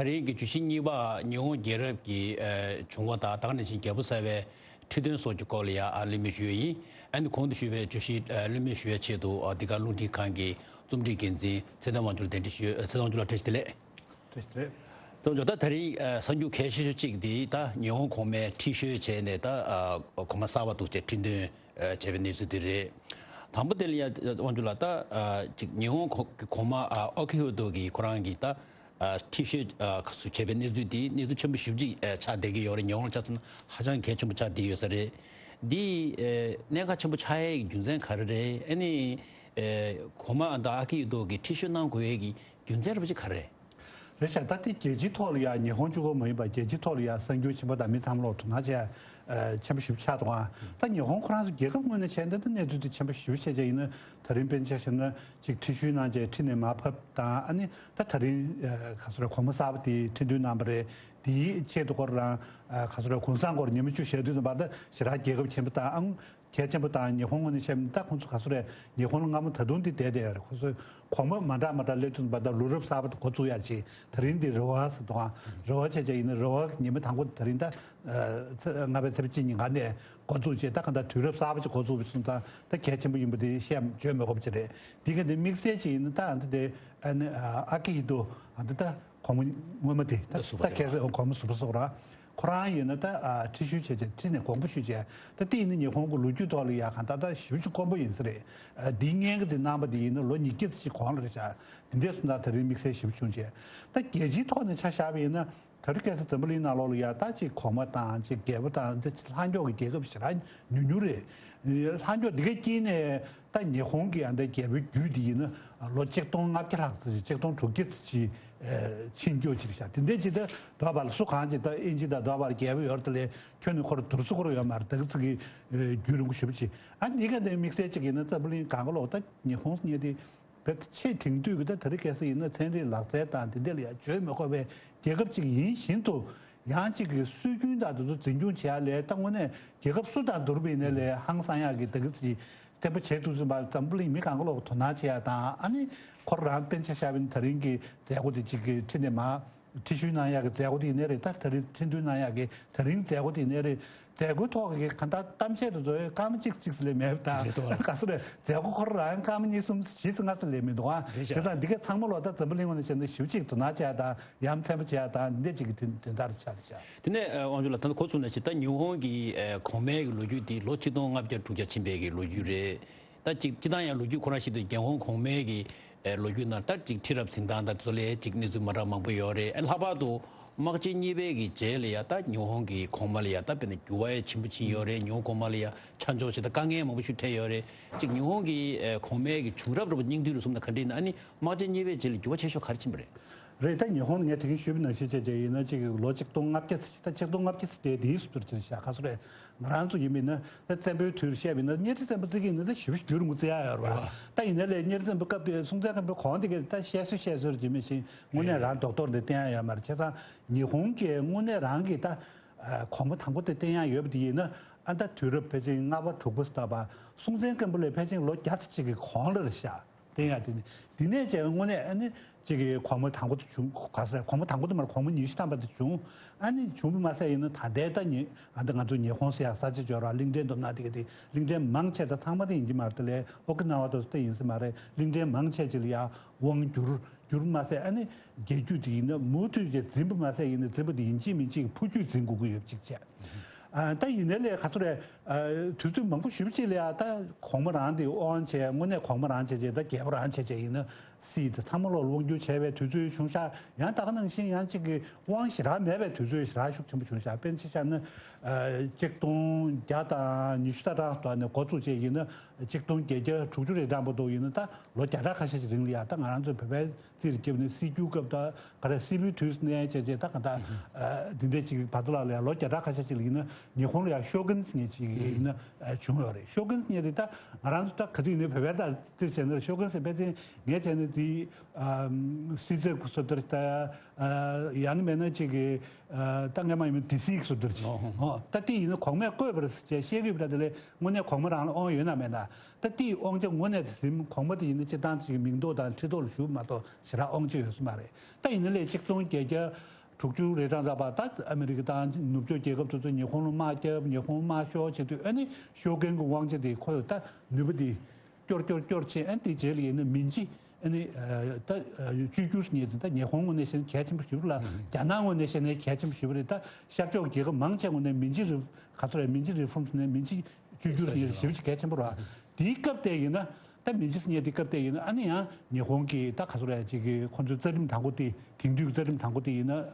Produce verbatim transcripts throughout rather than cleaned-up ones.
ད་རིང་གི་བརྗོད་གཞི་གཉིས་པ་ཉི་ཧོང་རྒྱལ་རབས་ཀྱི་ཨ་བྱུང་བ་དང་ད་ག་ནང་བཞིན་རྒྱལ་པོ་གསར་པའི་ཁྲི་སྟོན་སོགས་ཀྱི་སྐོར་ལ་ཡང་ཨ་གླེང་མོལ་ཞུ་ཡས་ཡིན། ཨ་ནི་གོང་དུ་ཞུས་པའི་བརྗོད་གཞི་ཨ་གླེང་མོལ་ཞུ་ཡའི་ཆེད་དུ་ཨ་འདི་ག་རླུང་འཕྲིན་ཁང་གི་རྩོམ་སྒྲིག་འགན་འཛིན་ཚེ་བརྟན་དབང་ཕྱུག་ལ་གདན་འདྲེན་ཞུ། ཚེ་བརྟན་དབང་ཕྱུག་ལགས་བཀྲ་ཤིས་བདེ་ལེགས། བཀྲ་ཤིས་བདེ་ལེགས། ཚེ་དབང་ཕྱུག་ད་ད་རིང་ཨ་གསར་འགྱུར་གལ་ཆེ་ཤོས་གཅིག་འདི་ད་ཉི་ཧོང་གོང་མའི་ཁྲི་ཤོད་བྱས་ནས་ད་ཨ་གོང་མ་གསར་པ་འདུག་ཅེས་ཁྲི་འདོན་ཨ་བྱས་པའི་གནས་ཚུལ་འདི་རེད། དང་པོ་དེ་ལ་ཡང་དབང་ཕྱུག་ལགས་ད་ཨ་ཅིག་ཉི་ཧོང་གོ་གོང་མ་ཨ་ཨ་ཀི་ཧི་ཏོ་གིས་ཁོ་རང་གི་ད་ཨ་ཁྲི་ཤོད་ཨ་ཁ་སུ་བྱས་པའི་གནས་ཚུལ་འདི་གནས་ཚུལ་ཆེན་པོ་ཞེ་པོ་ཅིག་ཨ་ཆགས་བསྡད་ཀྱི་ཡོད་རེད། ཉི་ཧོང་ལ་ཆ་མཚོན་ན་ཧ་ཅང་གལ་ཆེན་པོ་ཆགས་བསྡད་ཡོད་ས་རེད། འདི་ཨ་གནད་འགག་ཆེན་པོ་ཆགས་ཡས་ཀྱི་རྒྱུ་མཚན་ག་རེ་རེད། ཨ་ནི་ཨ་གོང་མ་ཨ་ད་ཨ་ཀི་ཧི་ཏོ་གིས་ཁྲི་ཤོད་གནང་དགོས་ཡས་ཀྱི་རྒྱུ་མཚན་རེད་པ་ཅིག་ག་རེ་རེད། རེད་ཤག་ད་དེ་རྒྱལ་སྤྱིའི་ཐོག་ལ་ཡང་ཉི་ཧོང་གཅིག་པོ་མ་ཡིན་པར་རྒྱལ་སྤྱིའི་ཐོག་ལ་ཡང་གསར་འགྱུར་ཆེན་པོ་དང་མི་ཚང་མ་ལོག་དོ་སྣང་བྱས་ཨ་ཆེན་པོ་ཞེ་པོ་ཆགས་འདུག་ཨ་ད་ཉི་ཧོང་ཁོ་རང་ཚོ་རྒྱལ་ཁབ་ངོས་ནས་བྱས་ན་ད་གནས་ཚུལ་དེ་ཆེན་པོ་ཞེ་པོ་བྱས་བྱས་ཡིན་ན་ད་རིང་དཔེར་ན་ཆ་བཞག་ན་ཅིག་ཁྲི་ཤོད་གནང་བྱས་ཁྲི་ནས་མར་ཕབ་དང་ཨ་ནི་ད་ད་རིང་ཨ་ག་ཚོད་རེད་གོང་མ་གསར་པ་དེ་ཁྲི་འདོན་གནང་བ་རེད། དེའི་ཆེད་དུ་ཁོ་རང་ཨ་ག་ཚོད་རེད་གུང་སེང་སྐོར་ཉི་མ་བཅུ་ཞེ་དུས་ཙམ་པ་ད་ཞེ་དྲག་རྒྱལ་ཁབ་ཆེན་པོ་དང་ཨང་། གལ་ཆེན་པོ་དང་ཉི་ཧོང་ངོས་ནས་བཤད་ན་ད་ཁོང་ཚོ་ག་ཚོད་རེད། ཉི་ཧོང་ལ་སྔ་མོ་ད་དུང་འདི་བསྡད་བསྡད་ཡོད་རེད། ཁོང་ཚོས་གོང་མ་མ་འདྲ་མ་འདྲ་སླེབས་དུས་ཙམ་པ་ད་ལོ་རབས་གསར་པ་དེ་འགོ་བཙུགས་ཡག་ཅིག་ད་རིང་འདི་རེ་བ་ཟེར་འདུག་ཨ། རེ་བ་བྱས་བྱས་ཡིན་ན་རེ་བ་ཉི་མ་དང་པོ་ད་རིང་ད་ཨ་ཚེས་ལྔ་པའི་ཚེས་པ་གཅིག་ཉིན་གང་ནས་འགོ་བཙུགས་བྱས་ད་གང་ལྟར་དུས་རབས་གསར་པ་ཅིག་འགོ་བཙུགས་པའི་སོང་ཙང་ད་གལ་ཆེན་པོ་ཡིན་པ་དེ་བཤད་བརྗོད་མི་དགོས་པ་ཅིག་རེད། འདི་ག་འདི་དམིགས་བསལ་ཅིག་ཡིན་ན་ད་ཨ་འདི་དེ་ཨ་ནི་ཨ་ཀི་ཧི་ཏོ་ཨ་འདི་ད། གོང་མ་སྔོན་མ་དེ་ད་ཟུར་པ་ད་རེད་ཁ་སང་གོང་མ་ཟུར་པ་སོགས་ར། ཁོ་རང་ཡིན་ན་ད་ཨ་ཁྲི་ཤོད་བྱས་བྱས་ཁྲི་ནས་དགོངས་པ་ཞུས་བྱས་ད་དེ་ཡིན་ན་ཉི་ཧོང་གི་ལོ་རྒྱུས་ཐོག་ལ་ཡ་གང་ད་ད་ཞེ་པོ་ཅིག་དཀོན་པོ་ཡིན་ས་རེད། ཨ་འདིའི་སྔོན་གྱི་དེ་གནང་པ་དེ་ཡིན་ན་ལོ་ཉིས་བརྒྱ་ཙམ་ཞིག་གོང་ལ་རེད་ཤག་དེ་འདྲས་སོང་ཙང་ད་རིང་དམིགས་བསལ་ཞེ་པོ་བྱུང་བྱས་ད་རྒྱལ་སྤྱིའི་ཐོག་ནས་ཆ་བཞག་པ་ཡིན་ན་ད་རུང་ཁ་སང་འཛམ་བུ་གླིང་ནང་ལོགས་ལ་ཡ་ད་ཅིག་གོང་མ་དང་ཅིག་རྒྱལ་པོ་དང་འདི་ལྷག་མགྱོགས་ཀྱི་རྒྱལ་ཁབ་ཞེ་དྲག་ཉུང་ཉུང་རེད། ལྷག་མགྱོགས་འདི་གའི་དཀྱིལ་ནས། ད་ཉི་ཧོང་གི་ཨ་འདྲ་རྒྱལ་པོའི་རྒྱུད་འདི་ཡིན་ན་ལོ་ཆིག་སྟོང་ལྔ་བརྒྱ་ལྷག་ཙམ་ཞིག་ཆིག་སྟོང་དྲུག་བརྒྱ་ཙམ་ཞིག་ཕྱིན་རྒྱུ་ཅིག་རེད་ཤག་དེ་འདྲས་ཅིག་ད་འདོད་པ་ལ་སུ་གང་ཅིག་ད་ཨིན་ཇི་དང་འདོད་པ་ལ་རྒྱལ་པོ་ཡོད་རེད་དེ་ལས་ཁྱོན་ནས་ཁོ་ར་བསྡུར་ས་ཁོ་ར་ཡོད་མ་རེད། ད་གི་ཚིག་གི་རྒྱུན་རིང་པོ་ཞེ་པོ་ཅིག་ཨ་འདི་ག་འདྲའི་དམིགས་བསལ་ཅིག་ཡིན་ན་འཛམ་བུ་གླིང་གང་ག་ལོག་ད་ཉི་ཧོང་ཟེར་མཁན་དེ། བོད་ཆེས་དེང་དུས་ཀྱི་ད་དེ་རིང་ཁ་སང་ཡིན་ན་ཚན་རིག་ལག་རྩལ་དང་དེ་འདྲ་ལ་ཡང་བརྗོད་མི་དགོས་པའི་རྒྱལ་ཁབ་ཅིག་ཡིན་བཞིན་དུ་ཡང་ཅིག་གི་སྲོལ་རྒྱུན་དག་དེ་ཚོ་འཛིན་སྐྱོང་བྱེད་ཡ་ལས་ད་དངོས་གནས་རྒྱལ་ཁབ་སུ་དང་བསྡུར་བ་ཡིན་ན་ལས་ཧང་སང་ཡག་གི་ད་གི་ཅིག་བརྟན་པོ་བྱེད་ཐུབ་ཚུལ་མ་འཛམ་བུ་གླིང་མི་གང་ག་ལོག་དོ་སྣང་བྱེད་ཡ་དང་ཨ་ནི་ཁོ་རང་དཔེར་ན་ཆ་བཞག་པ་ཡིན་ན་ད་རིང་གི་མཛད་སྒོ་དེ་ཅིག་གི་ཁྲི་ནས་མར་ཁྲི་བཞུགས་གནང་ཡག་གི་མཛད་སྒོ་དེ་ཡིན་ནའི་རེད། ད་ད་རིང་ཁྲི་འདོན་གནང་ཡག་གི་ད་རིང་མཛད་སྒོ་དེ་ཡིན་ནའི་རེད། མཛད་སྒོའི་ཐོག་གི་གང་ལྟར་གཏམ་བཤད་དེ་ཚོ་སྐར་མ་གཅིག་གཅིག་ཙམ་ལས་མེད་པ་དང་རེད་དོ། ག་ཚོད་རེད། མཛད་སྒོ་ཁོ་རང་སྐར་མ་གཉིས་གསུམ་བཞི་ཙམ་ལྔ་ཙམ་ལས་མི་འདུག་ཨ། རེད་ཤག་དེ་དང་འདི་གའི་ཚང་མ་ལོ་ད་འཛམ་བུ་གླིང་ངོས་ནས་བྱས་ན་ཞེ་པོ་ཅིག་དོ་སྣང་བྱེད་ཡ་དང་ཡ་མཚན་པོ་བྱེད་ཡ་དང་འདི་འདྲ་ཅིག་གི་དོན་དོན་དག་ཆགས་བསྡད་ཤག་དེ་ནས་ཨ་དབང་ཕྱུག་ལགས་ད་ལྟ་གོ་ཚུགས་ན་ཅིག་ད་ཉི་ཧོང་གི་ཨ་གོང་མའི་གི་ལོ་རྒྱུས་འདི་ལོ་ཆིག་སྟོང་ལྔ་བརྒྱ་དྲུག་བརྒྱ་ཕྱིན་པའི་གི་ལོ་རྒྱུས་རེད། ད་ཅིག་སྤྱིར་བཏང་ཡང་ལོ་རྒྱུས་ཁོ་རང་ཞིག་ཏུ་རྒྱལ་ཡོངས་གོང་མའི་གི་ཨེ་ལོ་རྒྱུས་ནང་ལྟར་ཅིག་ཁྲི་རབས་འཛིན་སྟངས་དང་དེ་ཚོ་ལས་ཅིག་གནས་ཚུལ་མ་འདྲ་མང་པོ་ཡོད་རེད། ཨེ་ལྷག་པར་དུ་དམག་ཆེན་གཉིས་པའི་གི་རྗེས་ལ་ཡ་ད་ཉི་ཧོང་གི་གོང་མ་ལ་ཡ་ད་དཔེར་ན་འགྱུར་བ་ཡ་ཆེན་པོ་ཕྱིན་ཡོད་རེད། ཉི་ཧོང་གོང་མ་ལ་ཡ་ཆ་འཇོག་བྱེད་ད་དཀའ་ངལ་མང་པོ་ཞིག་འཕྲད་ཡོད་རེད། ཅིག་ཉི་ཧོང་གི་ཨེ་གོང་མའི་གི་བྱུང་རབས་རུ་སྙིང་བསྡུས་རུ་སོང་ན་ག་འདྲ་ཡིན་ན་ཨ་ནི་དམག་ཆེན་གཉིས་པའི་རྗེས་ལ་འགྱུར་བ་ཆེ་ཤོས་ག་རེ་ཕྱིན་པ་རེད། རེད། ད་ཉི་ཧོང་ངས་དེ་རིང་ཞུས་པ་ནང་བཞིན་བྱས་བྱས་ཡིན་ན་ཅིག་ལོ་ཆིག་སྟོང་ལྔ་བརྒྱ་ཙམ་ཞིག་ད་ཆིག་སྟོང་ལྔ་བརྒྱ་ཙམ་དེ་དེའི་ཟུར་དུ་ཅིག་བཞག་ག་ཚོད་རེད། ང་རང་ཚོ་ཡིན་པས་ན་ད་བཙན་པོའི་དུས་སུ་བཤད་པས་ན་གཉའ་ཁྲི་བཙན་པོ་བརྩི་གི་ཡིན་ན་ད་ཞེ་པོ་འགྱུར་མི་བརྩི་ཡ་ཡོད་རེད་བ། ད་ཡིན་ན་ལས་གཉའ་ཁྲི་བཙན་པོ་སྐབས་དེ་སྲོང་བཙན་སྒམ་པོའི་གོང་དེ་གས་ད་བཤད་སྲོལ་བཤད་སྲོལ་རེད་མི་ཤེས། དངོས་གནས་རང་རྡོག་རྡོག་འདི་བསྟན་ཡ་ཡོད་མ་རེད། བྱས་ཙང་ཉི་ཧོང་གིས་དངོས་གནས་རང་གི་ད་གོང་མ་དང་པོ་དེ་བསྟན་ཡ་ཡོད་པ་དེ་ཡིན་ན་ཨ་ད་དུས་རབས་ཕལ་ཆེར་ལྔ་པ་དྲུག་པ་ཟེར་བ་སྲོང་བཙན་སྒམ་པོ་ལས་ཕལ་ཆེར་ལོ་བརྒྱ་ཙམ་ཅིག་གི་གོང་ལ་རེད་ཤག་དེ་ཡང་དེ་ནི་དེ་ནས་ཀྱང་དངོས་གནས་ཨ་ནི་གཅིག་གི་གོང་མ་དང་པོ་དེ་བྱུང་ག་ས་རེད། གོང་མ་དང་པོ་དེ་མར་གོང་མ་ཉི་ཤུ་ཐམ་པ་དེ་བྱུང་། ཨ་ནི་བྱུང་བ་མ་ཟད་ཡིན་ན་ད་ལྟའི་ད་ཉི་ཨ་ད་ང་ཚོ་ཉི་ཧོང་ཟེར་ཡག་ས་ཆ་འབྱོར་བ་གླིང་ཕྲན་འདུག་ན་དེ་ག་དེ་གླིང་ཕྲན་མང་ཆེ་ད་ཚང་མ་དེ་ཡིན་གྱི་མ་རེད། དེ་ལས་ཨོ་ཀི་ན་ཝ་དེ་ཚོ་ད་ཡིན་ས་མ་རེད། གླིང་ཕྲན་མང་ཆེ་ཅིག་ལ་ཡ་དབང་བསྒྱུར་བསྒྱུར་མ་ཟད་ཨ་ནི་རྒྱལ་རྒྱུད་དེ་ཡིན་ན་མུ་མཐུད་ཅིག་འཛིན་པ་མ་ཟད་ཡིན་ན་འཛིན་པ་དེ་ཡིན་གཅིག་མིན་གཅིག་ཕོ་རྒྱུད་འཛིན་དགོས་ཀྱི་ཡོད་ཅིག་བྱས། ཨ་ད་ཡིན་ནའི་ལས་ག་ཚོད་རེད། ཨ་དུས་ཚོད་མང་པོ་ཞེ་པོ་ཅིག་ལ་ཡ་ད་གོང་མ་རང་དེ་དབང་བྱས། དངོས་གནས་གོང་མ་རང་བྱས་བྱས་ད་རྒྱལ་པོ་རང་བྱས་བྱས་ཡིན་ན་སྲིད་དེ་ཚང་མ་ལོག་དབང་བསྒྱུར་བྱས་པའི་དུས་ཚོད་བྱུང་ཤག་ཡང་ད་ག་ནང་བཞིན་ཡང་གཅིག་གི་དབང་ཞེ་དྲག་མེད་པའི་དུས་ཚོད་ཞེ་དྲག་ཤུགས་ཆེན་པོ་བྱུང་ཤག་དཔེར་ན་ཆ་བཞག་ན་ཨ་གཅིག་སྟོང་བརྒྱ་དང་ཉི་ཤུ་རྩ་གྲངས་དུ་ནས་འགོ་བཙུགས་བྱས་ཡིན་ན་གཅིག་སྟོང་བརྒྱད་བརྒྱ་དྲུག་ཅུ་རེ་གྲངས་པོ་འདུག་ཡིན་ན་ད་ལོ་བརྒྱ་ཕྲག་ཁ་ཤས་ཤིག་རིང་ལ་ཡ་ད་ང་རང་ཚོའི་བོད་པའི་རྩིས་རུ་བརྒྱབ་ནས་སྲིད་བསྒྱུར་སྐབས་དང་ག་རེ་སྲིད་པའི་དུས་སུ་གནས་བྱས་བྱས་ད་ག་ད་འདི་འདྲ་ཅིག་བར་དུ་ལ་ལ་ཡ་ལོ་བརྒྱ་ཕྲག་ཁ་ཤས་ཅིག་ལ་ཡིན་ན་ཉི་ཧོང་ལ་ཡ་ཤོ་གུན་ཟེར་མཁན་ཅིག་ཡིན་ན་བྱུང་ཡོད་རེད། ཤོ་གུན་ཟེར་མཁན་དེ་ད་ང་རང་ཚོ་ད་ག་ཚོད་ཡིན་ན་བོད་པའི་ད་རྩིས་བྱས་ན་ཤོ་གུན་ཟེར་ཕལ་ཆེར་ངས་བྱས་ན་ དེ་སྲིད་ཚབ་ཀྱི་བཟོ་ལྟར་ད་ཡང་ན་མེད་ན་ཅིག་གི་ད་སྔ་མ་ཡིན་ན་ཌི་སི་གི་བཟོ་ལྟར་ཅིག་ད་དེ་ཡིན་ན་གོང་མས་བསྐོས་པ་རེད་ཅེས་བཤད་ཀྱི་ཡོད་པ་དེ་ལས་དངོས་གནས་གོང་མ་རང་ལ་དབང་ཡོད་ན་མེད་ན། ད་དེའི་དབང་ཆ་དངོས་གནས་དེ་ཟིན་གོང་མ་དེ་ཡིན་ན་སྤྱིར་བཏང་ཅིག་མིང་འདོགས་དང་ཁྲི་ཐོག་ལ་བཞུགས་མ་གཏོགས་ཞེ་དྲག་དབང་ཆ་ཡོད་ས་མ་རེད། ད་ཡིན་ན་ལས་གཅིག་སྟོང་བརྒྱད་བརྒྱ་དྲུག་ཅུ་རེ་གྲངས་རག་པ་ད་ཨ་མི་རི་ཀ་དང་ནུབ་ཕྱོགས་རྒྱལ་ཁབ་དེ་ཚོ་ཉི་ཧོང་ལ་དམག་རྒྱབ། ཉི་ཧོང་དམག་ཤོར་བྱེད་དུས་ཨ་ནི་ཤོ་ཀན་གྱི་དབང་ཆ་དེ་ཁོ་ད་ནུས་པ་དེ་སྐྱོར་སྐྱོར་སྐྱོར་བྱས། ཨ་ནི་དེ་རྗེས་ལ་ཡིན་ན་མིན་ཅི་ཨ་ནི་ད་བཅོས་བསྒྱུར་ཟེར་མཁན་དེ་ད་ཉི་ཧོང་ངོས་ནས་བཤད་ན་གལ་ཆེན་པོ་ཞིག་རེད་ལ། རྒྱ་ནག་ངོས་ནས་བཤད་ན་གལ་ཆེན་པོ་ཞིག་རེད། ད་ཤར་ཕྱོགས་རྒྱལ་ཁབ་མང་ཆེ་ངོས་ནས་མིན་ཅི་རི་ག་ཚོད་རེད། མིན་ཅི་རི་ཕོམ་ཟེར་ནས་མིན་ཅི་བཅོས་བསྒྱུར་ཟེར་མཁན་ཞེ་པོ་ཅིག་གལ་ཆེན་པོ་རེད། དེའི་སྐབས་དེ་ཡིན་ན། ད་མིན་ཅི་ཟེར་མཁན་དེ་སྐབས་དེ་ཡིན་ན་ཨ་ནི་ཡང་ཉི་ཧོང་གིས་ད་ག་ཚོད་རེད་ཅིག་གི་ཁོང་ཚོའི་རྩ་ཁྲིམས་དང་པོ་དེ་དེང་དུས་ཀྱི་རྩ་ཁྲིམས་དང་པོ་དེ་ཡིན་ན་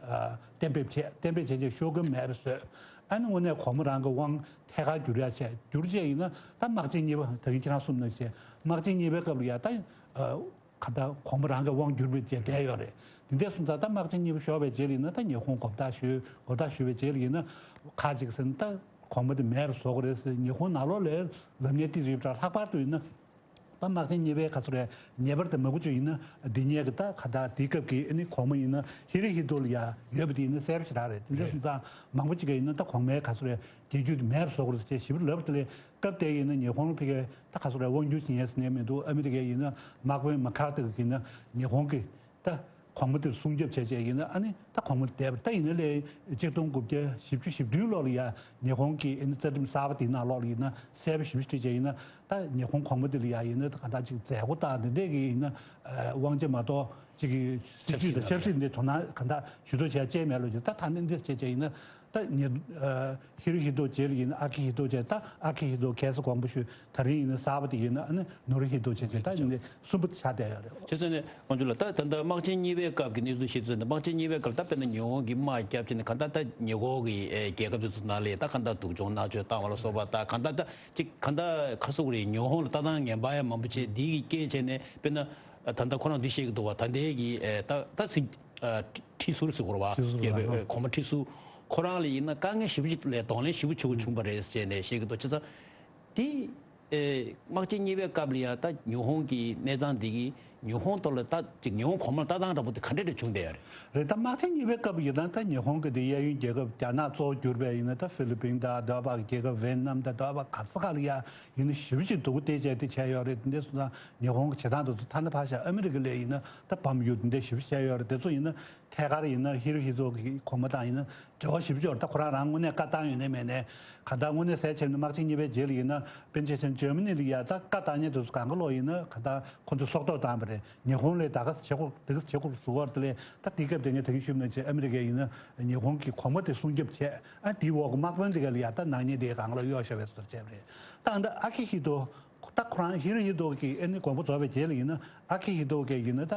གཏན་འབེབས་བྱས། གཏན་འབེབས་བྱས་རྗེས་ཤོ་ཀན་མེད་པ་བཟོས། ཨ་ནི་དངོས་གནས་གོང་མ་རང་གི་དབང་ཐད་ཀར་བསྒྱུར་ཡ་བྱས། བསྒྱུར་རྗེས་ཡིན་ན་ད་དམག་ཆེན་གཉིས་པ་ད་གིན་ཁྱེད་རང་གསུངས་ནང་བཞིན་དམག་ཆེན་གཉིས་པའི་སྐབས་ལ་ཡ་ད་ག་ད་གོང་མ་རང་གི་དབང་བསྒྱུར་བའི་རྗེས་བསྡད་ཡོད་རེད། དེ་འདྲ་སོང་ཙང་ད་དམག་ཆེན་གཉིས་པ་ཤོར་བའི་རྗེས་ལ་ཡིན་ན་ད་ཉི་ཧོང་གོ་བརྡ་ཞུས། གོ་བརྡ་ཞུས་པའི་རྗེས་ལ་ཡིན་ན་ཁ་ཅིག་ཟེར་ན་ད་གོང་མ་དེ་མེད་པ་བཟོ་དགོས་རེད་ཟེར། ཉི་ཧོང་ནང་ལོགས་ལ་ལབ་མཁན་ཏིས་ཡོད་པ་འདྲ། ལྷག་པར་དུ་ཡིན་ན། ད་དམག་ཆེན་གཉིས་པའི་ག་ཚོད་རེད། ངེས་པར་དུ་མང་པོ་ཅིག་ཡིན་ན་འདི་ཉིད་ཀྱི་ད་ག་ད་དེའི་སྐབས་ཀྱི་ཨ་ནི་གོང་མ་ཡིན་ན་ཧི་རོ་ཧི་ཏོ་ལ་ཡ་ཡོད་པ་དེ་ཡིན་ན་གསལ་པོ་ཞེ་དྲག་རེད། དེ་འདྲ་སོང་ཙང་མང་པོ་ཅིག་གིས་ཡིན་ན་ད་གོང་མའི་ག་ཚོད་རེད། རྒྱལ་རྒྱུད་དེ་མེད་པ་བཟོ་དགོས་རེད་ཅེས་ཞེ་པོ་ལབ་པ་དེ་ལས་སྐབས་དེ་ཡིན་ན་ཉི་ཧོང་ལ་ཕ་གིར་ད་ག་ཚོད་རེད། དབང་སྒྱུར་བྱེད་མཁན་ཟེར་མཁན་མི་འདུག་ཨ་མི་རི་ཀའི་ཡིན་ན་མར་ཁེ་མར་ཁེ་ཏེར་གྱིས་ཡིན་ན་ཉི་ཧོང་གི་ད་གོང་མ་དེར་སྲུང་སྐྱོབ་བྱས་བྱས་ཡིན་ན་ཨ་ནི་ད་གོང་མ་བསྡད་པ་ད་ཡིན་ན་ལས་གཅིག་སྟོང་དགུ་བརྒྱ་བཞི་བཅུ་ཞེ་བདུན་ལོ་ལ་ཡ་ཉི་ཧོང་གི་ཨ་ནི་རྩ་ཁྲིམས་གསར་པ་དེའི་ནང་ལོགས་ལ་ཡིན་ན་གསལ་པོ་ཞེ་པོ་ཅིག་བྱས་བྱས་ཡིན་ན་ད་ཉི་ཧོང་གོང་མ་དེ་ལ་ཡ་ཡིན་ན་ད་ག་འདྲ་ཅིག་མཛད་སྒོ་དང་དེ་འདྲས་ཀྱི་ཡིན་ན་དབང་ཆ་མ་གཏོགས་ཅིག་གི་སྲིད་ཇུས་དང་ཆབ་སྲིད་འདི་དོ་སྣང་ག་འདྲ་ཇུས་གཏོགས་བྱས་བྱས་མེད་ལོ་ཅིག་ད་ད་ནི་འདི་བྱས་བྱས་ཡིན་ན། ད་ཉེ་ཨ་ཧི་རོ་ཧི་ཏོ་རྗེས་ལ་ཡིན་ན་ཨ་ཁི་ཧི་ཏོ་བྱས། ད་ཨ་ཁི་ཧི་ཏོ་ཁ་སང་དགོངས་པ་ཞུས། ད་རིང་ཡིན་ན་གསར་པ་དེ་ཡིན་ན་ཨ་ནི་ནོ་རི་ཧི་ཏོ་བྱས་བྱས། ད་ཡིན་ནའི་གསུམ་པོ་དེ་ཆགས་བསྡད་ཡོད་རེད། བྱས་ཙང་ནས་དབང་ཕྱུག་ལགས། ད་ད་ལྟ་དམག་ཆེན་གཉིས་པའི་སྐབས་ཀྱི་གནས་ཚུལ་ཞིག་ཚུད་ནས། དམག་ཆེན་གཉིས་པའི་སྐབས་ལ་ད་དཔེར་ན་ཉི་ཧོང་གིས་དམག་བརྒྱབ་བྱས་ནས་གང་ལྟར་ད་ཉེ་འཁོར་གྱི་ཨེ་རྒྱལ་ཁབ་དེ་ཚོ་ནང་ལ་ད་གང་ལྟར་སྡུག་སྦྱོང་མནར་གཅོད་བཏང་བ་ལ་སོགས་པ། ད་གང་ལྟར་ད་ཅིག་གང་ལྟར་ག་རེ་ཟེར་དགོས་རེད། ཉི་ཧོང་ལ་ལྟ་སྟངས་ངན་པ་ཡང་མང་པོ་བྱས། འདི་གི་རྐྱེན་བྱས་ནས་དཔེར་ན་ད་ལྟ་ཁོ་རང་འདི་བཤད་ཀྱི་འདུག་བ། ད་ལྟའི་གི་ཨེ་ད་ད་སྲིད་ཨ་ཁྲི་ཟུར་ཟེར་དགོས་རེད་བ། ཁྲི་ཟུར་རྒྱལ་པོའི་ལ་ཨ་གོང་མ་ཁྲི་ཟུར་ཁོ་རང་ལ་ཡིན་ན་དཀའ་ངལ་ཞེ་པོ་ཅིག་ལས་གདོང་ལེན་ཞེ་པོ་ཆེ་བོ་བྱུང་བ་རེད་ཟེར་ནས་བཤད་ཀྱི་འདུག་བྱས་ཙང་དེ་ཨེ་དམག་ཆེན་གཉིས་པའི་སྐབས་ལ་ཡང་ད་ཉི་ཧོང་གི་གནས་སྟངས་འདི་གིས་ཉི་ཧོང་ཐོག་ལ་ད་ཅིག་ཉི་ཧོང་གོང་མ་ལ་ལྟ་སྟངས་འདྲ་པོ་དེ་ག་འདྲ་འདྲ་བྱུང་བསྡད་ཡོད་རེད། རེད། ད་དམག་ཆེན་གཉིས་པའི་སྐབས་ཡིན་ན་ད་ཉི་ཧོང་གི་དེ་གཡས་གཡོན་རྒྱལ་ཁབ་རྒྱ་ནག་གཙོ་བོ་གྱུར་པའི་ཡིན་ན་ད་ཧྥི་ལི་པིན་དང་འདོད་པ་གི་རྒྱལ་ཁབ་ཝེ་ནམ་དང་འདོད་པ་ག་ས་ག་ལ་ཡ་ཡིན་ན་ཞེ་པོ་ཅིག་སྡུག་པོ་དེ་བྱས་དེ་བྱས་ཡོད་རེད། དེ་འདྲ་སོང་ཙང་ཉི་ཧོང་གི་བྱེད་སྟངས་དེ་ཚོ་ཐ་ན་ཕར་བཞག་ཨ་མི་རི་ཀ་ལ་ཡིན་ན་ད་བམ་ཡུ་དེ་འདྲ་ཞེ་པོ་བྱས་ཡོད་རེད། དེ་ཚོ་ཡིན་ན་ཐད་ཀར་ཡིན་ན་ཧི་རོ་ཧི་ཏོ་གི་གོང་མ་དང་ཡིན་ན་འབྲེལ་བ་ཞེ་པོ་ཅིག་ཡོད་རེད། ད་ཁོ་རང་རང་དངོས་གནས་བཀའ་བཏང་ཡོད་ནའི་མེད་ནའི་ག་ད་དངོས་གནས་གསལ་བྱས་ན་དམག་ཆེན་གཉིས་པའི་རྗེས་ལ་ཡིན་ན་དཔེར་ན་ཆ་བཞག་ན་འཇར་མ་ནི་ལ་ཡ་ད་བཀའ་བཏང་མཁན་དེ་ཚོ་གང་ག་ལོག་ཡིན་ན་ག་ད་ཁོ་ཚོས་སྲོག་ཐོག་བཏང་བ་རེད། ཉི་ཧོང་ལ་ད་ག་ས་བྱེད་དགོས་དེ་ག་ས་བྱེད་དགོས་ཟེར་བ་དེ་ལས་ད་དེའི་སྐབས་དེ་ངས་ད་གིན་ཞུས་པ་ནང་བཞིན་ཨ་མི་རི་ཀས་ཡིན་ན་ཉི་ཧོང་གི་གོང་མ་དེ་སྲུང་སྐྱོབ་བྱས། ཨ་དེའི་འོག་གི་དམག་དཔོན་དེ་ག་ལ་ཡ་ད་ནག་ཉེས་དེ་གང་ག་ལ་གཡོག་བཞག་པའི་བཟོ་འདྲ་བྱས་པ་རེད། ད་ཨ་ད་ཨ་ཁི་ཧི་ཏོ་ད་ཁོ་རང་ཧི་རོ་ཧི་ཏོ་གི་ཨ་ནི་དགོངས་པ་རྫོགས་པའི་རྗེས་ལ་ཡིན་ན་ཨ་ཁི་ཧི་ཏོ་གིས་ཡིན་ན་ད་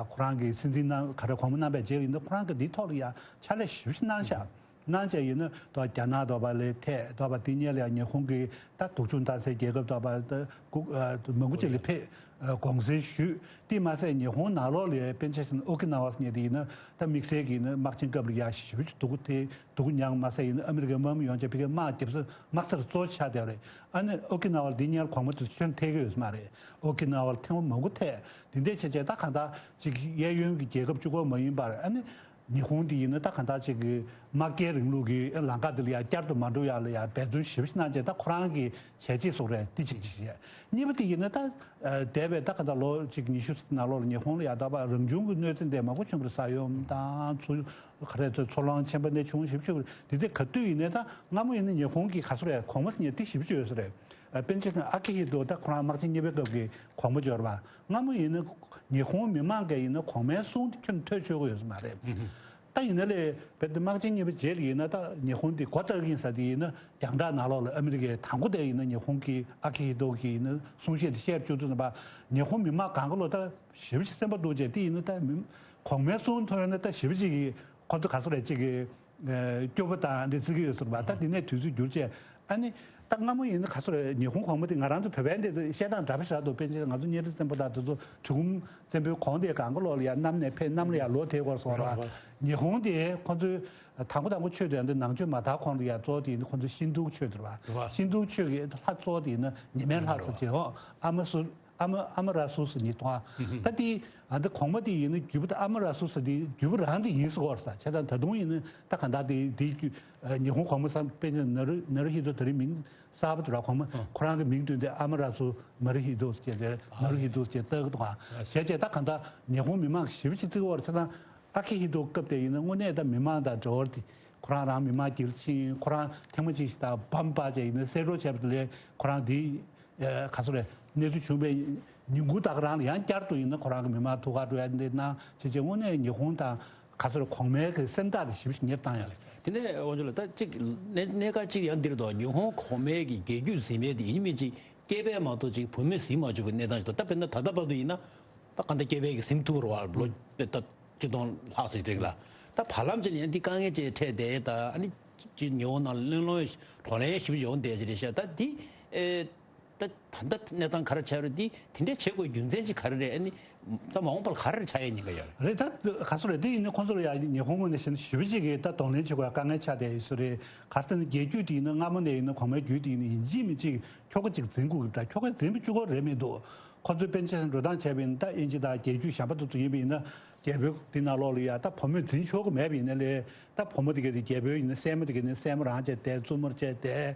ཁོ་རང་གི་སྲིད་འཛིན་གནང་ག་རེ་གོང་མ་གནང་པའི་རྗེས་ལ་ཡིན་ན་ཁོ་རང་གི་འདིའི་ཐོག་ལ་ཡ་ཕྱག་ལས་ཞེ་པོ་ཞིག་གནང་ཤག་གནང་བྱས་ཡིན་ན་ད་རྒྱ་ནག་དོགས་པ་ལས་ཐད་དོགས་པ་དེ་སྔོན་ལ་ཡ་ཉི་ཧོང་གི་ད་སྡུག་སྦྱོང་བཏང་སའི་རྒྱལ་ཁབ་དོགས་པ་ད་གུ་ཨ་མང་པོ་ཅིག་ལ་ཕེབས་དགོངས་སེལ་ཞུས། དེ་མ་ཟད་ཉི་ཧོང་ནང་ལོགས་ལ་ཡ་དཔེར་ན་ཆ་བཞག་ན་ཨོ་ཀི་ན་ཝ་ཟེར་མཁན་དེ་ཡིན་ན་ད་དམིགས་བསལ་གྱི་ཡིན་ན་དམག་ཆེན་སྐབས་ལ་ཡ་ཞེ་པོ་ཅིག་སྡུག་པོ་དེ་སྡུག་པོ་མྱངས། མ་ཟད་ཡིན་ན་ཨ་མི་རི་ཀའི་དམག་མི་ཡོང་བྱས་ཕ་གིའི་དམག་རྒྱབ་ས་དམག་སར་གཙོ་ཆགས་བསྡད་པ་རེད། ཨ་ནི་ཨོ་ཀི་ན་ཝ་ལ་འདི་སྔོན་གོང་མ་དེ་ཚོ་ཐད་ཀྱི་ཡོད་ས་མ་རེད། ཨོ་ཀི་ན་ཝ་ལ་ཐེངས་མ་མང་པོ་ཐད། འདི་འདྲ་བྱས་བྱས་ད་གང་ལྟར་ཅིག་གཡས་གཡོན་གྱི་རྒྱལ་ཁབ་གཅིག་པོ་མ་ཡིན་པར་ཨ་ནི་ཉི་ཧོང་འདི་ཡིན་ན་ད་གང་ལྟར་ཅིག་གི་དམག་རྒྱལ་རིང་ལུགས་ཀྱི་ལམ་ཁ་འདི་ལ་ཡ་བསྐྱར་དུ་མ་འགྲོ་ཡ་ལ་ཡ་འབད་བརྩོན་ཞེ་པོ་ཞིག་གནང་བྱས་ད་ཁོ་རང་གི་བྱས་རྗེས་སོགས་རེད། འདི་གཅིག་གཅིག་བྱས། གཉིས་པ་དེ་ཡིན་ན་ད་འདས་པའི་ད་གང་ལྟར་ལོ་གཅིག་ཉི་ཤུ་ནང་ལོགས་ལ་ཉི་ཧོང་ལ་ཡ་ད་པ་རང་བྱུང་གི་གནོད་འཚེ་འདི་མང་པོ་བྱུང་བ་རེད། ས་ཡོམ་དང་ཚུར་ག་རེ་ཚོ་འཚོ་ལོང་ཆེན་པོ་འདི་བྱུང་ཞེ་པོ་ཅིག་རེད། དེ་དེ་ག་དུས་ཡིན་ནའི་ད་སྔ་མོ་ཡིན་ན་ཉི་ཧོང་གི་ག་ཚོད་རེད། གོང་མ་ཟེར་མཁན་དེ་ཞེ་པོ་ཅིག་ཡོད་ས་རེད། དཔེར་ན་ཆ་བཞག་ན་ཨ་ཁི་ཧི་ཏོ་ད་ཁོ་རང་དམག་ཆེན་གཉིས་པའི་སྐབས་ཀྱི་གོང་མ་འབྱོར་བ། སྔ་མོ་ཡིན་ན་ཉི་ཧོང་མི་མང་གིས་ཡིན་ན་གོང་མའི་གསུང་དེ་ཁྱོན་ཐོས་ཆོག་གི་ཡོད་ས་མ་རེད། ད་ཡིན་ན་ལས་བོད་དུ་དམག་ཆེན་གཉིས་པའི་རྗེས་ལ་ཡིན་ན་ད་ཉི་ཧོང་དེ་སྒོ་རྩ་གི་ཡིན་ས་དེ་ཡིན་ན་རྒྱང་བསྒྲགས་ནང་ལོགས་ལ་ཨ་མི་རི་ཀས་དང་པོ་དེ་ཡིན་ན་ཉི་ཧོང་གི་ཨ་ཁི་ཧི་ཏོ་གི་ཡིན་ན་གསུང་བཤད་དེ་བཤད་བཅུག་དུས་ཙམ་པ་ཉི་ཧོང་མི་མང་གང་ག་ལོ་ད་ཞེ་པོ་ཅིག་སེམས་པ་སྡུག་བྱས་དེ་ཡིན་ན་ད་མི་གོང་མའི་གསུང་ཐོས་ན་ད་ཞེ་པོ་ཅིག་གི་ཁོ་ཚོ་ག་ཚོད་རེད་ཅིག་གི་སྐྱོ་པོ་དང་འདི་ཚིག་གི་ཡོད་ཟེར་བ། ད་དེ་ནས་དུས་ཚོད་འགྱུར་བྱས་ཨ་ནི་ད་སྔ་མོ་ཡིན་ན་ག་ཚོད་རེད། ཉི་ཧོང་གོང་མ་དེ་ང་རང་ཚོ་བོད་པའི་འདི་བཤད་སྟངས་འདྲ་པོ་ཞིག་རེད་འདུག་དཔེར་ན་ང་ཚོ་གཉའ་ཁྲི་བཙན་པོ་དང་དེ་ཚོ་གྲི་གུམ་བཙན་པོའི་གོང་དེ་གང་ག་ལོག་ལ་ཡ་གནམ་ནས་ཕེབས་གནམ་ལ་ཡ་ལོག་དེ་སྐོར་སོགས་རེད། ཉི་ཧོང་དེ་ཁོ་ཚོའི་དང་པོ་དང་པོ་ཆོས་དེ་འདི་ནང་ཆོས་མ་དར་གོང་ལ་ཡ་གཙོ་བོ་དེ་ཡིན་ན་ཁོ་ཚོའི་ཤིན་ཏུའུ་ཆོས་དེ་རེད་བ། ཤིན་ཏུའུ་ཆོས་ཀྱི་ལྷ་གཙོ་བོ་དེ་ཡིན་ན་ཉི་མའི་ལྷ་ཟེར་བྱས་འོ་ཨ་མ་སུ། ཨ་མ་ཨ་མ་ར་སུ་ཟེར་ནི་དང་། ད་དེ་ཨ་འདི་གོང་མ་དེ་ཡིན་ན་བརྒྱུད་པ་དེ་ཨ་མ་ར་སུ་ཟེར་དེ་བརྒྱུད་པ་རང་དེ་ཡིན་ཟེར་གོ་ར་ས་བྱས་ཙང་ད་དུང་ཡིན་ན་ད་ག་འདྲ་དེ་དེ་བརྒྱུད་ཉི་ཧོང་གོང་མ་སམ་དཔེ་ན་ན་རུ་ན་རུ་ཧི་ཏོ་ད་རེས་མིང་གསར་པ་དེ་ར་གོང་མ་ཁོ་རང་གི་མིང་བཏོན་ཏེ་ཨ་མ་ར་སུ་མ་རུ་ཧི་ཏོ་ཟེར་ཏེ་ན་རུ་ཧི་ཏོ་ཟེར་ལྟ་གི་འདུག་ཨ། བྱས་བྱས་ད་ག་འདྲ་ཉི་ཧོང་མི་མང་ཞིབ་ཅིག་བརྩི་གི་ཡོད་རེད་བྱས་ཙང་ཨ་ཁི་ཧི་ཏོ་སྐབས་དེ་ཡིན་ན་དངོས་གནས་ད་མི་མང་དང་འབྲེལ་བ་དེ་ཁོ་རང་རང་མི་མང་རྒྱལ་ཕྱིན་ཁོ་རང་ཐེངས་མ་གཅིག་ཞིག་ད་བམ་པ་བྱས་ཡིན་ན་གསལ་བསྒྲགས་བྱས་པ་དེ་ལས་ཁོ་རང་དེ་ག་ཚོད་རེད་གནས་ཚུལ་བྱུང་བའི་ཉིན་གུང་དག་རང་ལ་ཡང་བསྐྱར་དུ་ཡིན་ན་ཁོ་རང་གི་མི་མང་ཐུགས་ཁ་འགྲོ་ཡ་འདི་གནང་བྱས་བྱས་དངོས་གནས་ཉི་ཧོང་དང་ག་ཚོད་རེད་གོང་མའི་གི་སེམས་ཐག་དེ་ཞིབ་ཞིབ་ཉེར་བཏང་ཡ་རེད། དེ་ནས་དབང་ཕྱུག་ལགས་ད་གཅིག་གནས་གནས་སྐབས་གཅིག་ཡང་འདིར་དུ་ཉི་ཧོང་གོང་མའི་གི་རྒྱལ་རྒྱུད་འཛིན་མཁན་དེ་ཡིན་མིན་གཅིག་སྐྱེས་པས་མ་གཏོགས་གཅིག་བུད་མེད་ཟིན་མ་བཅུག་པའི་གནས་སྟངས་ཤིག་འདུག་ད་དཔེར་ན་ད་ལྟ་བར་དུ་ཡིན་ན་ད་ག་འདྲ་སྐྱེས་པའི་གི་ཟིན་ཐུབ་རེད་བ་ལོ་ད་གཅིག་སྟོང་ལྷག་ཙམ་རིགས་ལ་ད་བར་ལམ་ཅིག་ལ་ཡང་འདི་དཀའ་ངལ་ཅིག་འཕྲད་བསྡད་ད་ཨ་ནི་ཅིག་ཉི་ཧོང་ནང་གླེང་སློང་བགྲོ་གླེང་ཞིབ་ཡོང་བསྡད་ཅིག་རེད་ཤག་ད་འདི་ཨེ། ད་ད་ལྟ་གནས་སྟངས་ག་རེ་ཆགས་རེད་དེ་དེ་འདྲའི་བྱེད་དགོས་རྒྱུ་མཚན་ཅིག་ག་རེ་རེད་ཨ་ནི་ད་མ་འོངས་པར་ག་རེ་ཆགས་ཡས་ཉེན་ཁ་ཡོད་རེད། རེད་ད་ག་ཚོད་རེད་དེ་ཡིན་ན་ཁོང་ཚོ་ལ་ཡ་ཉི་ཧོང་ངོས་ནས་བཤད་ན་ཞེ་པོ་ཅིག་གིས་ད་གདོང་ལེན་བྱེད་དགོས་ཡ་དཀའ་ངལ་ཆགས་བསྡད་ཡོད་ས་རེད། ག་རེ་ཟེར་ན་རྒྱལ་རྒྱུད་དེ་ཡིན་ན་སྔ་མོ་ནས་ཡིན་ན་གོང་མའི་རྒྱུད་དེ་ཡིན་ན་ཡིན་གཅིག་མིན་གཅིག་ཁྱོ་ག་ཅིག་འཛིན་དགོས་ཀྱི་འདྲ་ཁྱོ་ག་འཛིན་པ་གཅིག་པོ་རེད་མི་འདུག་ཁོང་ཚོའི་པཎ་ཆེན་འགྲོ་སྟངས་བྱས་པ་ཡིན་ན་ད་དབྱིན་ཇི་དང་རྒྱལ་རྒྱུད་གཞན་པ་དེ་ཚོ་ཡིན་པ་ཡིན་ན་རྒྱལ་པོ་དེ་ནང་ལོགས་ལ་ཡ་ད་བུ་མོས་འཛིན་ཆོག་གི་མེད་པ་ཡིན་ན་ལས། ད་བུ་མོ་དེ་ག་དེ་རྒྱལ་པོ་ཡིན་ན་སྲས་མོ་དེ་ག་ནི་སྲས་མོ་རང་བྱས་བསྡད་བཙུན་མོར་བྱས་བསྡད་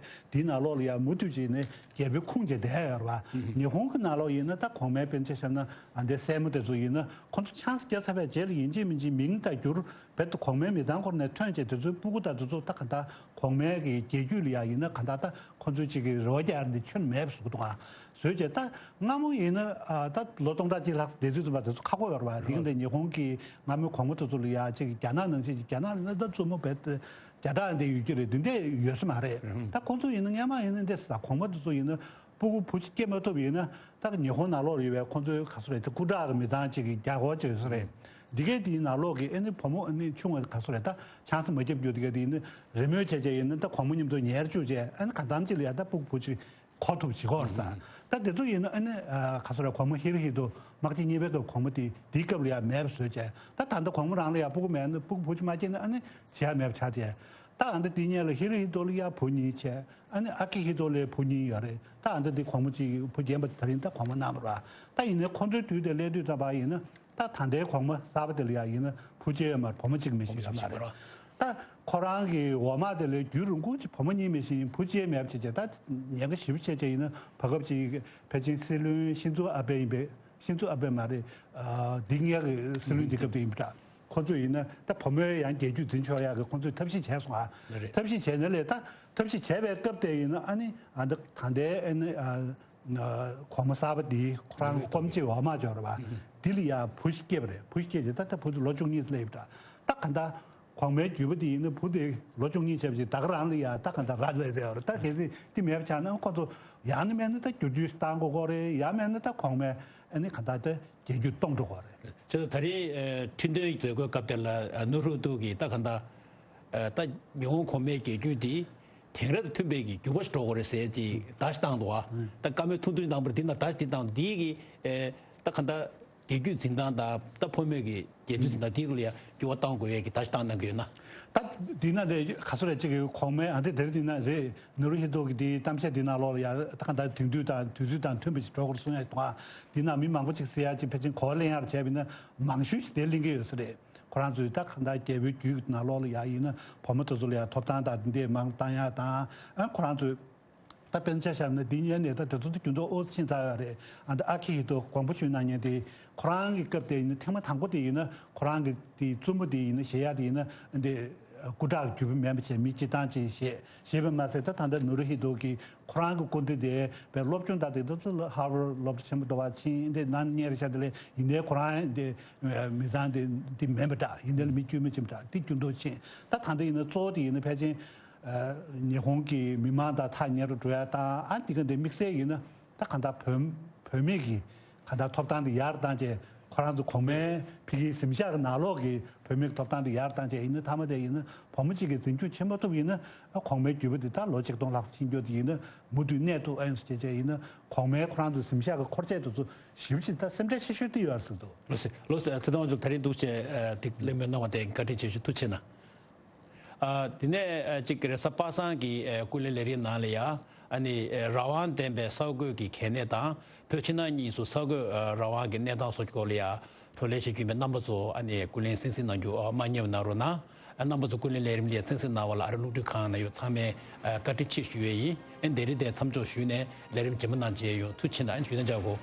དེའི་ནང་ལོགས་ལ་ཡང་མུ་མཐུད་བྱས་ནས་རྒྱལ་པོའི་ཁུངས་བྱས་བསྡད་ཡོད་རེད་བ། ཉི་ཧོང་གི་ནང་ལོགས་ཡིན་ན་ད་གོང་མའི་པཎ་ཆེན་བཤད་ན་ཨ་འདྲའི་སྲས་མོ་དེ་ཚོ་ཡིན་ན་ཁོ་ཚོ་ཆང་ས་བརྒྱབ་ཚར་བའི་རྗེས་ལ་ཡིན་གཅིག་མིན་གཅིག་མིང་དང་བསྒྱུར་བེད་དུ་གོང་མའི་མི་ཚང་སྐོར་ནས་ཐོན་བྱས་དེ་ཚོའི་སྤུ་གུ་དང་དེ་ཚོ་ད་ག་ད་གོང་མའི་གི་རྒྱལ་རྒྱུད་ལ་ཡང་ཡིན་ན་ག་ད་ད་ཁོ་ཚོའི་གཅིག་གི་རེ་བ་རྒྱག་ཡ་འདི་ཁྱོན་མེད་པ་བཟོ་གི་འདུག་ཨ། བཟོས་བྱས་ད་སྔ་མོ་ཡིན་ན་ཨ་ད་ལོ་སྟོང་ཕྲག་གཅིག་ལྷག་བསྡད་དུས་ཙམ་པ་དེ་ཚོ་ཁག་པོ་ཡོད་རེད་བ། དེ་གི་འདི་ཉི་ཧོང་གི་སྔ་མོའི་གོང་མ་དེ་ཚོ་ལ་ཡ་གཅིག་རྒྱ་ནག་ནང་བཞིན་གྱི་རྒྱ་ནག་ལ་ན་ད་བཙུན་མོ་བས་བརྒྱ་ཕྲག་འདི་ཡོད་ཀྱི་རེད། འདི་འདྲས་ཡོད་ས་མ་རེད། ད་ཁོང་ཚོ་ཡིན་ན་སྔ་མ་ཡིན་ན་འདི་ས་གོང་མ་དེ་ཚོ་ཡིན་ན་སྤུ་གུ་བུ་གཅིག་སྐྱེ་མ་ཐུབ་ཡིན་ན་ད་ཉི་ཧོང་ནང་ལོགས་ལ་ཡོད་པའི་ཁོང་ཚོའི་ག་ཚོད་རེད་དེ་སྐུ་དྲག་གི་མི་ཚང་གཅིག་གི་རྒྱ་སྒོར་གཅིག་ཡོད་ས་རེད། འདི་གའི་དེའི་ནང་ལོགས་ཀྱི་ཨ་ནི་བུ་མོ་ཨ་ནི་ཆུང་བ་ག་ཚོད་རེད་ད་ཆང་ས་མ་བརྒྱབ་རྒྱུ་དེ་གའི་དེ་ཡིན་ན་རེས་མོས་བྱས་བྱས་ཡིན་ན་ད་གོང་མ་མཉམ་དུ་ཉལ་བཅུག་བྱས་ཨ་ནི་ག་དམ་གཅིག་ལ་ཡ་ད་སྤུ་གུ་བུ་གཅིག་གོ་ཐུབ་བྱེད་ཀྱི་ཡོད་རེད་ད། ད་དེ་ཚོ་ཡིན་ན་ཨ་ནི་ག་ཚོད་རེད་གོང་མ་ཧི་རོ་ཧི་ཏོ་དམག་སྤྱི་གཉིས་པའི་སྐབས་གོང་མ་དེ་དེའི་སྐབས་ལ་ཡ་མེད་པ་བཟོས་བྱས་ད་ད་ལྟ་གོང་མ་རང་ལ་ཡ་སྤུ་གུ་མེད་ན་སྤུ་གུ་བུ་གཅིག་མ་སྐྱེས་ན་ཨ་ནི་བྱེད་ཡ་མེད་པ་ཆགས་ཏེ། ད་ཨ་ནི་དེ་སྔོན་ལ་ཧི་རོ་ཧི་ཏོ་ལ་ཡ་བུ་གཉིས་བྱས་ཨ་ནི་ཨ་ཀི་ཧི་ཏོ་ལ་བུ་གཉིས་ཡོད་རེད། ད་ཨ་ནི་དེ་གོང་མ་གཅིག་བུ་རྒན་པ་ད་རིང་ད་གོང་མ་གནང་བ་རེད་བ། ད་ཡིན་ནའི་ཁོང་ཚོའི་དུས་དེ་སླེབས་དུས་ཙམ་པ་ཡིན་ན། ད་ད་ལྟའི་གོང་མ་གསར་པ་དེ་ལ་ཡང་ཡིན་ན་བུ་གཅིག་ཡོད་མ་རེད། བུ་མོ་གཅིག་མི་ཤེས་ཡོད་མ་རེད། ད་ཁོ་རང་གི་འོག་མ་དེ་ལས་རྒྱུད་རིང་པོ་གཅིག་བུ་མོ་གཉིས་མི་ཤེས་ཡིན་བུ་གཅིག་མེད་པ་བྱས་བྱས་ད་ཉེན་ཁ་ཞེ་པོ་ཆེ་ཆེ་ཡིན་ན་བར་སྐབས་ཅིག་ཕལ་ཆེར་སྲིད་བློན་ཤིན་ཛོ་ཨ་བྷེ་ཡིན་པས་ཤིན་ཛོ་ཨ་བྷེ་མ་རེད། འདི་སྔོན་གྱི་སྲིད་བློན་འདི་སྐབས་དེ་ཡིན་པ་འདྲ། ཁོ་ཚོས་ཡིན་ན་ད་བུ་མོའི་ཡང་རྒྱལ་རྒྱུད་འཛིན་ཆོག་ཡག་གི་ཁོ་ཚོས་ཐབས་ཤེས་བྱས་སོང་ཨ། ཐབས་ཤེས་བྱས་ནས་ལས་ད་ཐབས་ཤེས་བྱས་པའི་སྐབས་དེ་ཡིན་ན་ཨ་ནི་ཨ་ད་ད་ལྟའི་ཨ་ནི། གོང་མ་གསར་པ་འདིས་ཁོ་རང་སྐུ་མཆེད་འོག་མ་འབྱོར་བ། འདི་ལ་ཡ་བུ་ཞིག་སྐྱེས་པ་རེད། བུ་ཞིག་སྐྱེས་རྗེས་ད་ལྟ་བུ་དེ་ལོ་བཅུ་གཉིས་སླེབས་ཡོད་ད། ད་ག་འདྲ་གོང་མའི་རྒྱུད་པ་དེ་ཡིན་ན་བུ་དེ་ལོ་བཅུ་གཉིས་བྱས་པ་ཞིག་ད་ག་རང་ལ་ཡ་ད་ག་འདྲ་རག་ལས་ཡོད་རེད། ད་གལ་སྲིད་དེ་མེད་པ་ཆགས་ན་ཁོ་ཚོ་ཡང་ན་མེད་ན་ད་བསྒྱུར་བཅོས་བཏང་དགོས་ཀྱི་རེད། ཡང་མེད་ན་ད་གོང་མའི་ཨ་ནི་ག་འདྲ་ད་རྒྱལ་རྒྱུད་སྟོངས་འགྲོ་གི་རེད། བྱས་ཙང་ད་རེས་ཁྲི་འདོན་མཛད་སྒོའི་སྐབས་དེ་ལ་ནུ་ཧྲུའུ་ཏུའུ་གིས་ད་ག་འདྲ། ད་ཉི་ཧོང་གོང་མའི་རྒྱལ་རྒྱུད་འདི་དེང་རབས་མཐུན་པའི་གི་འགྱུར་བ་ཞིག་འགྲོ་དགོས་རེད་ཟེར་གྱི་བརྡ་ཞིག་བཏང་འདུག་ཨ། ད་བཀའ་མོལ་ཐུང་ཐུང་གནང་བར་འདི་ན་བརྡ་ཞིག་འདི་བཏང་འདི་གི་ད་ག་འདྲ་རྒྱལ་རྒྱུད་འཛིན་སྟངས་དང་ད་ཕོ་མོས་ཀྱི་རྒྱལ་རྒྱུད་འཛིན་སྟངས་འདི་གི་ལ་ཡ་འགྱུར་བ་གཏང་དགོས་ཡས་ཀྱི་བརྡ་ཞིག་བཏང་གནང་གི་ཡོད་ན། ད་འདི་ན་དེ་ག་ཚོད་རེད་ཅིག་གི་གོང་མའི་ཨ་འདི་དེར་འདི་ན་རེད་ནུ་རུ་ཧི་ཏོ་གི་འདི་གཏམ་བཤད་འདི་ནང་ལོགས་ལ་ཡ་ད་ག་འདྲ་དེང་དུས་དང་དུས་ཚོད་དང་མཐུན་པ་ཞིག་འགྲོ་དགོས་གསུང་ཡ་ཞིག་འདུག་ཨ། འདི་ན་མི་མང་པོ་ཅིག་ཟེར་ཡ་ཅིག་ཕལ་ཆེར་གོ་བ་ལེན་ཡར་བྱས་པ་ཡིན་ན་མང་ཤོས་ཞིག་དེ་གླེང་གི་ཡོད་ས་རེད། ཁོ་རང་ཚོས་ད་གང་ལྟར་རྒྱལ་པོའི་རྒྱུད་ཀྱི་ནང་ལོགས་ལ་ཡ་ཡིན་ན་བུ་མོ་དེ་ཚོ་ལ་ཡ་ཐོབ་ཐང་དང་འདི་འདྲའི་མང་བཏང་ཡ་དང་ཨ་ཁོ་རང་ཚོས་ད་དཔེར་ན་ཆ་བཞག་ན་འདི་ཉན་ནས་ད་དེ་ཚོ་ད་རྒྱུན་དུ་ཨོ་ཕྱིན་ཚར་ཡོད་རེད། ཨ་འདི་ཨ་ཁི་ཧི་ཏོ་དགོངས་པ་ཞུས་གནང་མཁན་དེ་ཁོ་རང་གི་སྐབས་དེ་ཡིན་ན་ཐེངས་མ་དང་པོ་དེ་ཡིན་ན་ཁོ་རང་གི་དེ་བཙུན་མོ་དེ་ཡིན་ན་བཞེས་ཡ་དེ་ཡིན་ན་འདི་སྐུ་དྲག་གི་རྒྱུད་པ་མིན་པ་བྱས་མི་སྤྱིར་བཏང་ཅིག་བཞེས་བཞེས་པ་མ་ཟད་ད་ད་ལྟ་ནུ་རུ་ཧི་ཏོ་གི་ཁོ་རང་གི་སྐུ་མདུན་དེ་བའི་སློབ་སྦྱོང་དང་དེ་ཚོ་ལ་ཧར་ཝར་སློབ་གྲྭ་ཆེན་པོ་འགྲོ་བ་ཕྱིན་འདི་ནང་གཉེར་བྱ་དེ་ལས་ཡིན་ནའི་ཁོ་རང་འདི་མི་ཚང་འདི་འདི་མིན་པ་འདྲ་ཡིན་ནའི་མི་དཀྱུས་མ་ཆེན་པོ་འདྲ་འདི་རྒྱུན་དུ་ཕྱིན་ད་ད་འདི་ཡིན་ན་གཙོ་བོ་དེ་ཡིན་ན་ཕལ་ཆེར་ཉི་ཧོང་གི་མི་མང་དང་ཐག་ཉེ་རུ་འགྲོ་ཡ་དང་ཨ་འདི་ག་འདི་དམིགས་བསལ་ཡིན་ན་ད་གང་ལྟར་བོད་བོད་མི་གི་གང་ལྟར་ཐོབ་ཐང་འདི་ཡར་བཏང་བྱས་ཁོ་རང་ཚོ་གོང་མའི་ཕ་གིའི་གཟིམ་ཤག་གི་ནང་ལོགས་ཀྱི་བོད་མི་གི་ཐོབ་ཐང་འདི་ཡར་བཏང་བྱས་ཡིན་ན་མཐའ་མ་དེ་ཡིན་ན་བུ་མོ་གཅིག་གིས་འཛིན་སྐྱོང་བྱེད་མ་ཐུབ་ཡིན་ན་ཨ་གོང་མའི་རྒྱུད་པ་འདི་ད་ལོ་ཆིག་སྟོང་ལྷག་ཕྱིན་རྒྱུ་དེ་ཡིན་ན་མུ་མཐུད་གནས་ཐུབ་ཨ་ཡིན་ཟེར་བྱས་བྱས་ཡིན་ན་གོང་མའི་ཁོ་རང་ཚོ་གཟིམ་ཤག་གི་འཁོར་ཆས་དེ་ཚོ་ཞིབ་ཞིབ་ད་སེམས་ཁྲལ་ཆེ་ཤོས་དེ་ཡོད་རེད་ཟེར་འདུག་ལགས་སོ་ལགས་སོ་ཚེ་དང་དབང་ཕྱུག་ད་རིང་འདུག་བྱས་དེ་གླེང་མོལ་གནང་བ་དེ་བཀའ་དྲིན་ཆེ་ཞུ་ཐུགས་ཆེ་གནང་། ཨ། དེ་ནས་ཨ་གཅིག་རེས་གཟའ་པ་སངས་ཀྱི་ཨ་སྐུ་ལས་ལས་རིམ་ནང་ལ་ཡ། ཨ། ཨ་ནི་རང་དབང་ལྡན་པའི་གསར་འགོད་ཀྱི་གལ་གནད་དང་། བོད་ཕྱི་ནང་གཉིས་སུ་གསར་འགོད་རང་དབང་གི་གནས་སྟངས་སོགས་ཀྱི་སྐོར་ལ་ཡང་བགྲོ་གླེང་བྱེད་ཀྱི་ཡིན་པས། རྣམ་པ་ཚོ་ཨ་ནི་ཀུན་གླེང་གསན་གཟིགས་གནང་རྒྱུ་མ་བསྙེལ་བ་གནང་རོགས་གནང་། རྣམ་པ་ཚོ་ཀུན་གླེང་ལས་རིམ་ལ་གསན་གཟིགས་གནང་བ་ལ་ཨ་རི་རླུང་འཕྲིན་ཁང་ནང་ཡོད་ཚང་མས་བཀའ་དྲིན་ཆེ་ཞུ་ཡས་ཡིན། ཨ་ནི་དེ་རིང་དེ་མཚམས་འཇོག་ཞུས་ནས་ལས་རིམ་རྗེས་མ་ནང་མཇལ་ཡོང་། ཐུགས་རྗེ་ཆེ་གནང་། ཨ་ནི་ཞུ་དང་བཅར་གོ།